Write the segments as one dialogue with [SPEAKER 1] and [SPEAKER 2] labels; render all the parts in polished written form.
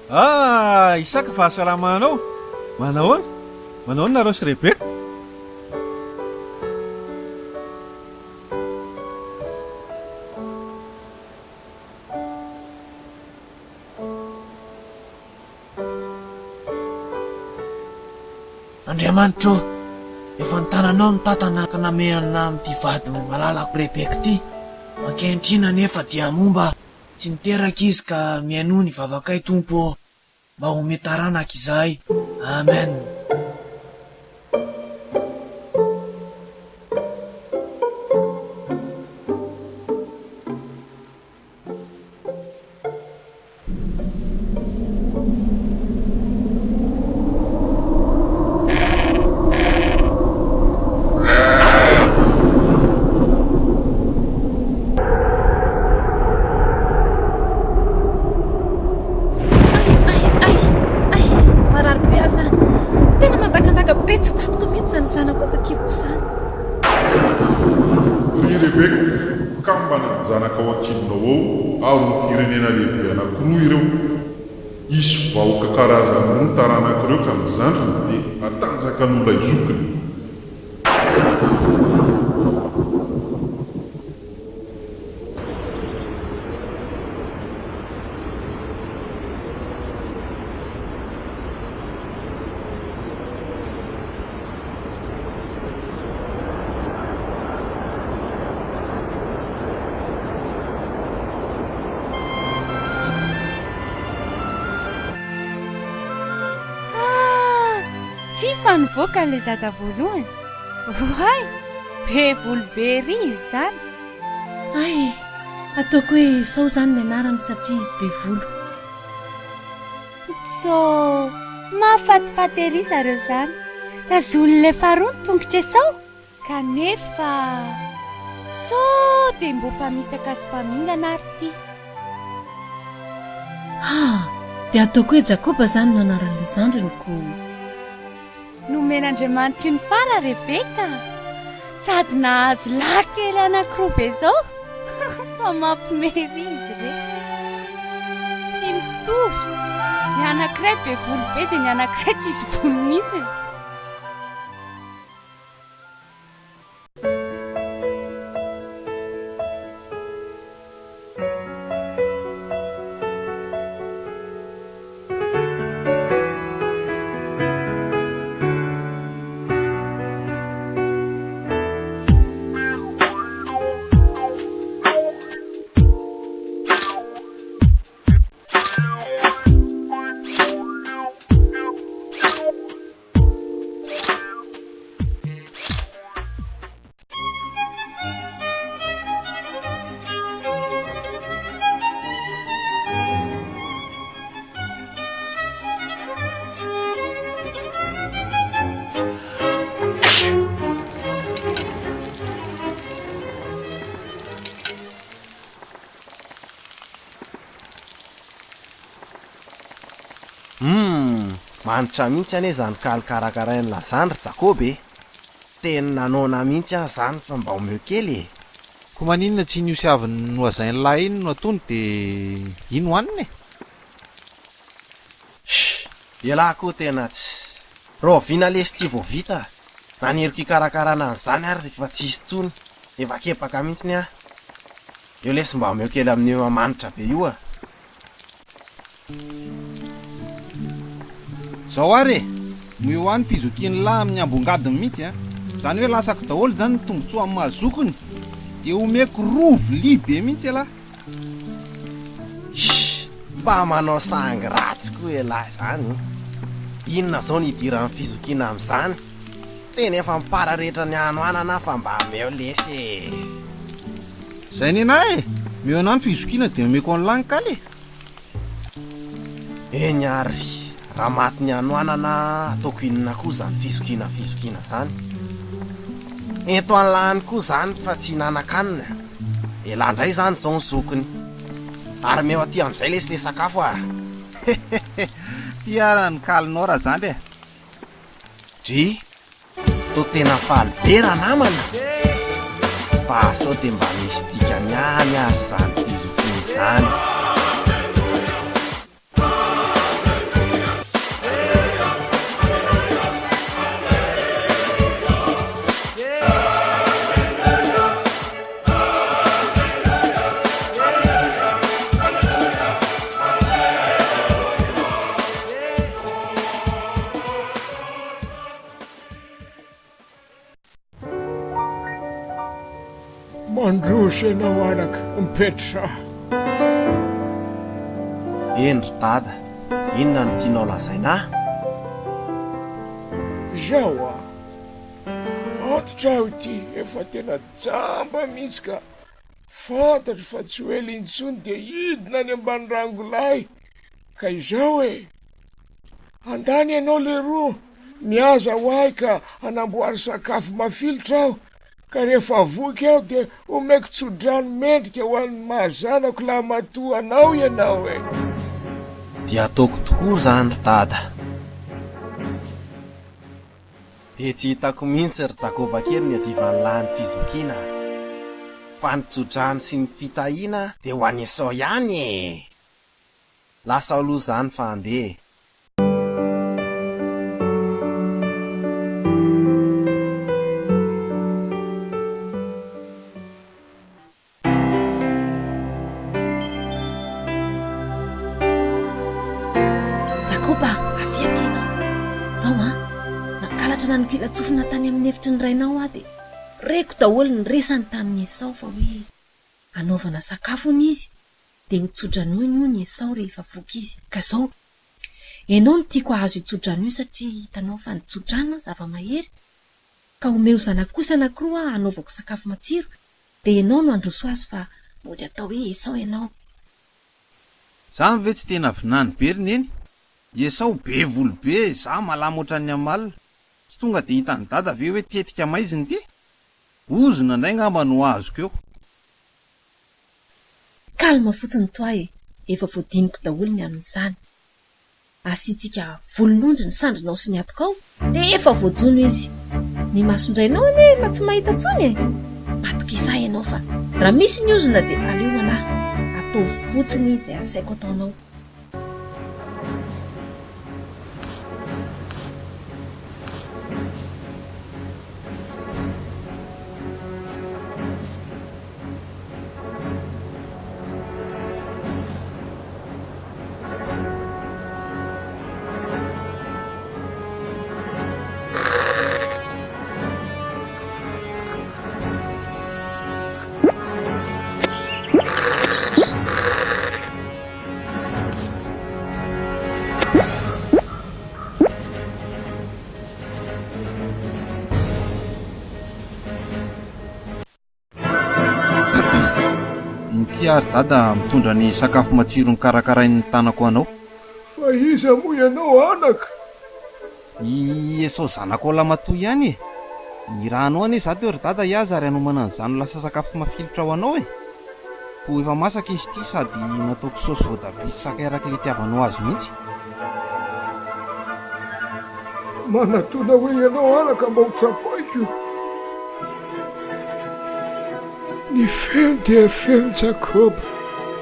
[SPEAKER 1] Ah, Isaka fahasalamanao. Manahoana? Manahoana nareo sy Rebeka?
[SPEAKER 2] Andriamanitra ô, efa ny tananao no tantana ka namehana amin'ity vady malalako Rebeka ity. Ankehitriny anefa dia momba tsy niteraka izy ka mihainoa ny vavakay Tompo ô, mba omeo taranaka izahay. Amen.
[SPEAKER 3] Ay ay ay ay marary be aho zany tena mandakandaka be tsy tantiko mihitsy zany zanako ato an-kiboko zany.
[SPEAKER 4] Ry Rebeka, kambana ny zanakao an-kibonao ao ary ho firenena lehibe anankiroa ireo. Hisy vahoaka karazany roa taranak'ireo ka ny zandriny dia hatanjaka noho ilay zokiny.
[SPEAKER 5] Ah! Tsia fa nivoaka ilay zaza voalohany. Oay! Be volo be ery izy izany.
[SPEAKER 3] Hay e! Ataoko hoe Esao izany ny anarany satria izy be volo.
[SPEAKER 5] Tsôô! Mahafatifaty ery zareo izany. Tazonin'ilay faharoa ny tongotr'i Esao. Kanefa, sao dia mbô mpamitaka sy mpamingana ary ity?
[SPEAKER 3] Ha! Dia ataoko hoe Jakoba izany no anaran'ilay zandriny ko.
[SPEAKER 5] Nomen'Andriamanitry ny fara Rebeka, sady nahazo lahy kely anankiroa be izao, fa mampime ery izy ireto. Tsy mitovy, ny anankiray be volo be dia ny anankiray tsisy volo mihitsy.
[SPEAKER 6] Humm! Manitra mihitsy anie izany kaly karakarain'lah zany ry Jakoba e! Tena noana mihitsy aho zany fa mba omeo kely e!
[SPEAKER 1] Ko maninona tsy iny osy avy nohazain'lah iny no atony de iny hohanina e!
[SPEAKER 6] Shh! Elah koa tena tsy. Rahoviana lesy ity vao vita? Naniriko hikarakarana an'izany ary fa tsisy intsony. Efa kepaka mihitsiny aho. Eo lesy mba omeo kely amin'io manitra be io a!
[SPEAKER 1] Zao ary e! Omeo ahy ny fizokian'lah amin'ny ambongadiny mihitsy a! Zany hoe lasako daholo zany ny tombotsoa amin'ny maha zokiny dia omeko roa vilia be mihitsy elah!
[SPEAKER 6] Shh! Mba manao sangy ratsy koa elah izany e! Inona zao ny idiran'ny fizokiana amin'izany? Tena efa mipararetra ny hanoanana aho fa mba ameo lesy e!
[SPEAKER 1] Zay nenah e! Omeo anah ny fizokiana dia omeko an'lah ny kaly e!
[SPEAKER 6] Eny ary, raha maty ny hanoanana ataoko inona koa izany fizokiana fizokiana izany? Ento an'lah any koa izany fa tsy hinanan-kanina. Elah indray izany izao ny zokiny. Ary omeo aty amin'izay lesy le sakafo ah!
[SPEAKER 1] Hehehe! Ty ara ny kalinao razandry e!
[SPEAKER 6] Dry, toa tena faly be ranamana! Fa sao dia mba misy dikany ihany ary izany fizokiana izany?
[SPEAKER 7] Mandroso ianao anaka, mipetraha.
[SPEAKER 6] Eny ry dada, inona no tianao lazaina ahy?
[SPEAKER 7] Izao an, antitra aho ity, efa tena jamba mihitsy ka. Fantatro fa tsy ho ela intsony dia hidina any ambany rangolahy ka izao e! Andany ianao leroa mihaza ho ahy ka hanamboary sakafo mafilotra aho ka rehefa voky aho dia omeko tsodrano mendrika ho an'ny maha zanako lahimatoa anao ianao e!
[SPEAKER 6] Dia ataoko tokoa izany ry dada. Dia tsy hitako mihitsy ry Jakoba kely ny adivan'ny lahy ny fizokiana a! Fa ny tsodrano sy ny fitahiana dia ho an'i Esao ihany e! Lasa aloha izany fa handeha e!
[SPEAKER 3] Jakoba, avia aty ianao. Izao an, nangalatra nanokila-tsofina tany amin'ny efitry ny rainao aho dia reko daholo ny resany tamin'i Esao fa hoe hanaovana sakafo hono izy dia ho tso-dranoiny hono i Esao rehefa voky izy. Ka izao, ianao no tiako hahazo io tso-drano io satria hitanao fa ny tso-drano zava-mahery ka omeo zanak'osy anankiroa aho hanaovako sakafo matsiro Dia ianao no handroso azy fa mody atao hoe Esao ianao.
[SPEAKER 1] Zany ve tsy tena vinany be ry neny? I Esao be volo be, za malama ohatran'ny amalona. Tsy tonga dia hitan'i dada ve hoe tetika maizina ity? Ozona indray ngamba no azoko eo.
[SPEAKER 3] Calme fotsiny toi e, efa voadiniko daholo ny amin'izany. Asiantsika volon'ondry ny sandrinao sy ny hatokao dia efa voajono izy. Ny mason-drainao anie efa tsy mahita intsony e! Matokisa ahy ianao fa raha misy ny ozona dia aleo anah ataovy fotsiny izay asaiko ataonao.
[SPEAKER 1] Inty ary dada mitondra ny sakafo matsiro nokarakarain'ny tanako anao.
[SPEAKER 7] Fa iza moa ianao anaka?
[SPEAKER 1] I Esao zanakao lamatoa ihany e! Nirahanao anie za teo ry dada hihaza ary hanomana an'izany ho lasa sakafo mafilotra ho anao e! Koa efa masaka izy ity sady nataoko saosy voatabia sy sakay araka ilay itiavanao azy mihitsy.
[SPEAKER 7] Manatona hoe ianao anaka mba ho tsapaiko. Ny feo dia feon'i Jakoba,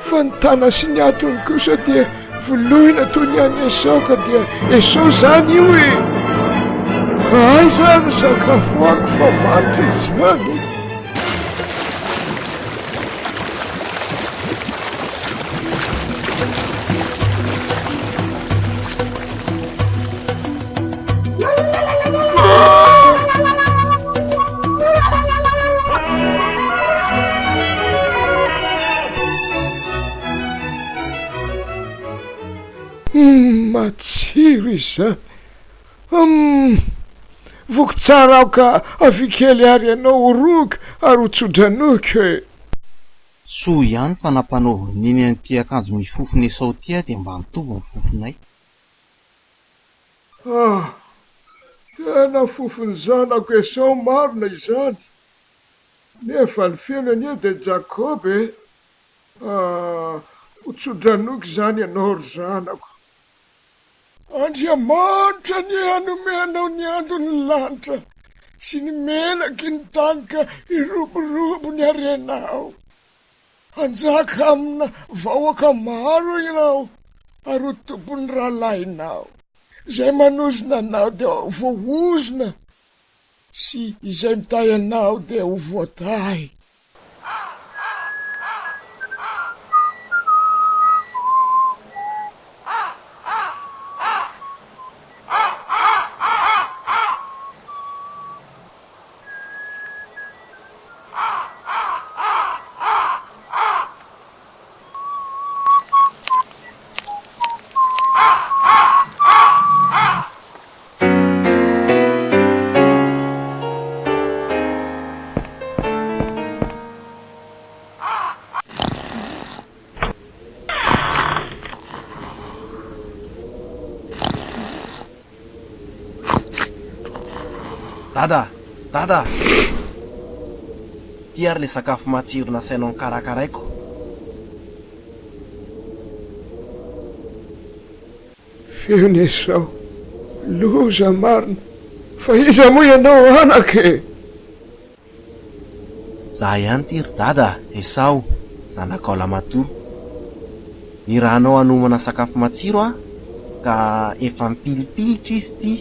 [SPEAKER 7] fa ny tana sy ny atony kosa dia voloina toy ny an'i Esao, ka dia Esao izany io e! Ka aiza ary ny sakafo hohaniko fa manitra izany? Humm matsiro izany. Humm voky tsara aho ka avia kely ary ianao horohiko ary ho tso-dranoiko e.
[SPEAKER 1] Soa ihany fa nampanaovin'i Neny an'ity akanjo misy fofona Esao ity aho dia mba mitovy ny fofonay.
[SPEAKER 7] Ah! Tena fofon'ny zanako Esao marina izany! Nefa ny feony anie dia Jakoba e! Ah! Ho tso-dranoiko izany ianao ry zanako! Andriamanitra anie hanome anao ny andon'ny lanitra sy ny menaky ny tany ka hiroborobo ny harenao. Hanjaka amina vahoaka maro ianao ary ho tompon'ny rahalahinao. Izay manozona anao dia ho voaozona sy izay mitahy anao dia ho voatahy.
[SPEAKER 6] Dada! Dada! Ity ary ilay sakafo matsiro nasainao nokarakaraiko.
[SPEAKER 7] Feon'i Esao, Loza marina! Fa iza moa ianao anaka e?
[SPEAKER 6] Za ihany ity ry dada a! Esao, zanakao lamatoa. Nirahanao hanomana sakafo matsiro aho ka efa mipilipilitra izy ity.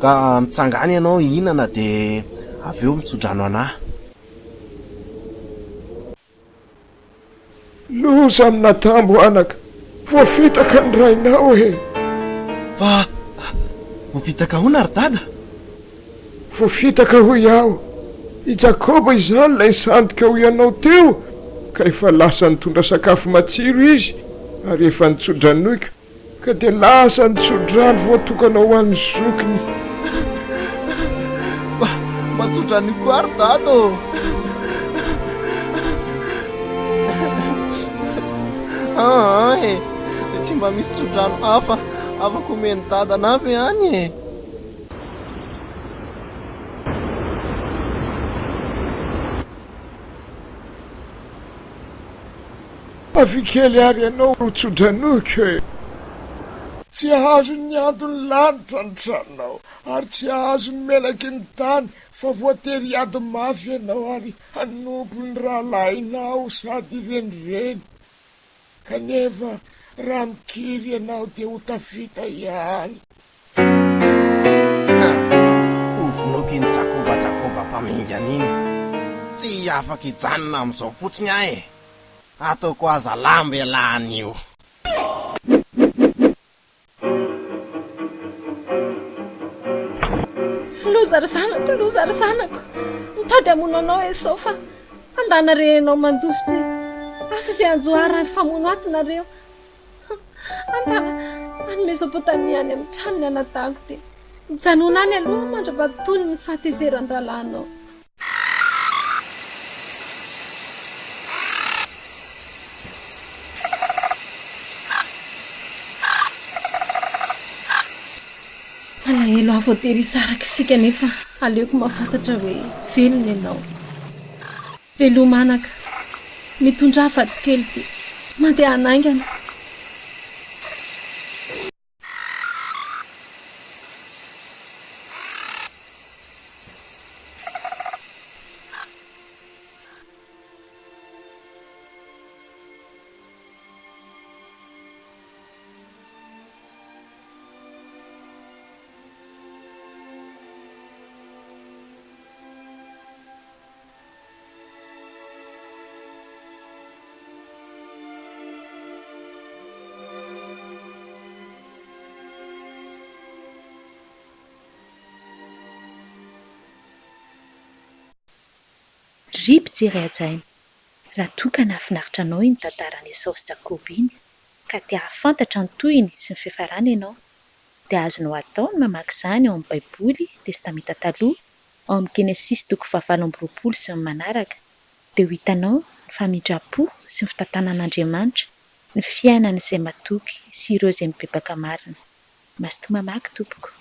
[SPEAKER 6] Ka mitsangàna ianao hihinana dia avy eo mitsodrano anah.
[SPEAKER 7] Loza amin'Atambo anaka, voafitaka ny rainao e!
[SPEAKER 6] Fa voafitaka ahoana ry dada?
[SPEAKER 7] Voafitaka hoy aho, i Jakoba izany ilay sandoka hoy ianao teo ka efa lasa nitondra sakafo matsiro izy ary efa nitsodranoiko Ka dia lasa ny tsodrano voatokana ho an'ny zokiny.
[SPEAKER 6] Mba, mba tsodranio koa ary dada ô! Aa e! Dia tsy mba misy tsodrano hafa afaka omen'i dada anà ve any e?
[SPEAKER 7] Avia kely ary ianao ro tsodranoiko e! Tsy hahazo ny andon'ny lanitra ny tranonao, ary tsy hahazo ny melaky ny tany, fa voatery hiady mafy ianao ary hanompo ny rahalahinao sady hirenireny. Kanefa raha mikiry ianao dia ho tafita ihany.
[SPEAKER 6] Ha! Ho vonoiko iny Jakoba Jakoba mpamingana iny. Tsy afaka hijanona amin'izao fotsiny aho e! Ataoko aza lambo ialahy anio.
[SPEAKER 3] Loza ry zanako, loza ry zanako. Mitady hamono anao Esao fa andana re ianao mandositra e. Asa izay hanjo ahy raha mifamono ato nareo. Andana any Mesopotamia any amin'ny tranon'ny anadahiko dia mijanona any aloha mandra-pahatony ny fahatezeran'ny rahalahinao. Malahelo aho voatery hisaraka isika nefa aleoko mahafantatra hoe velona ianao. Veloma anaka. Mitondrà vatsy kely dia mandehana haingana.
[SPEAKER 8] Ry mpijery hajaina, raha toa ka nahafinaritra anao iny tantaran'i Esao sy Jakoba iny, ka te hahafantatra ny tohiny sy ny fiafarany ianao, dia azonao atao ny mamaky izany ao amin'ny Baiboly, Testamenta Taloha, Ao amin'ny Genesisy toko fahavalo amby 20 sy ny manaraka, dia ho hitanao ny famindram-po sy ny fitantanan'Andriamanitra ny fiainan'izay matoky sy ireo izay mibebaka marina. Mazotoa mamaky tompoko.